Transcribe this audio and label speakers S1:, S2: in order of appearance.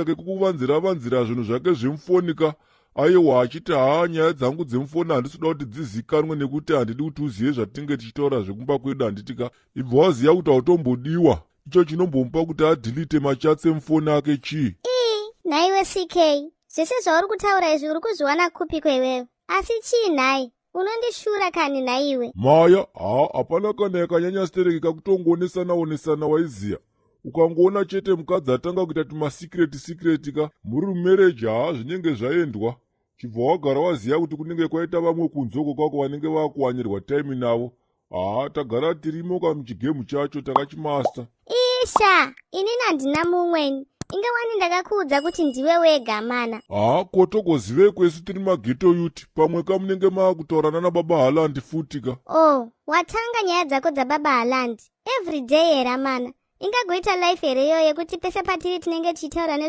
S1: Kekukuvanzira vanzira zvinhu zvake zvemufoni ka. Aiwa, achiti, "Haa, nyaya dzangu dzemufoni handisi kuda kuti dzizikanwe nekuti handidi kuti uzive zvatinenge tichitaura zvekumba kwedu," handiti ka? Ibva waziva kuti hautombodiwa. Icho chinombomupa kuti adelete machats emufoni ake chii?
S2: Ii, nhaiwe CK, zvese zvauri kutaura izvi uri kuzviwana kupiko iwewe? Asi chii nhai? Unondishura kani nhaiwe?
S1: Maya, ha, hapana kana yakanyanya stereki kakutongoonesana onesana. Waiziya, ukangoona chete mukadzi atanga kuita tumasecret secret ka muri mumarriage, haa, zvinenge zvaendwa. Chibva wagara waziva kuti kunenge kwaita vamwe kunzoko kwako vanenge vakuwanirwa time navo. Haa, tagara tirimo ka muchigame chacho, takachimaster.
S2: Isha, inini handina mumweni. Inge wani ndakakuudza kuti ndiwe wega mana.
S1: Haa, kotogozivei kwesu tiri maghetto youth? Pamwe kamunenge maakutaurana nababa Haland futi ka.
S2: Oh, watanga nyaya dzako dzababa Haland every day here, mana? Ingagoita life here iyoyo yekuti pese patiri tinenge tichitaura?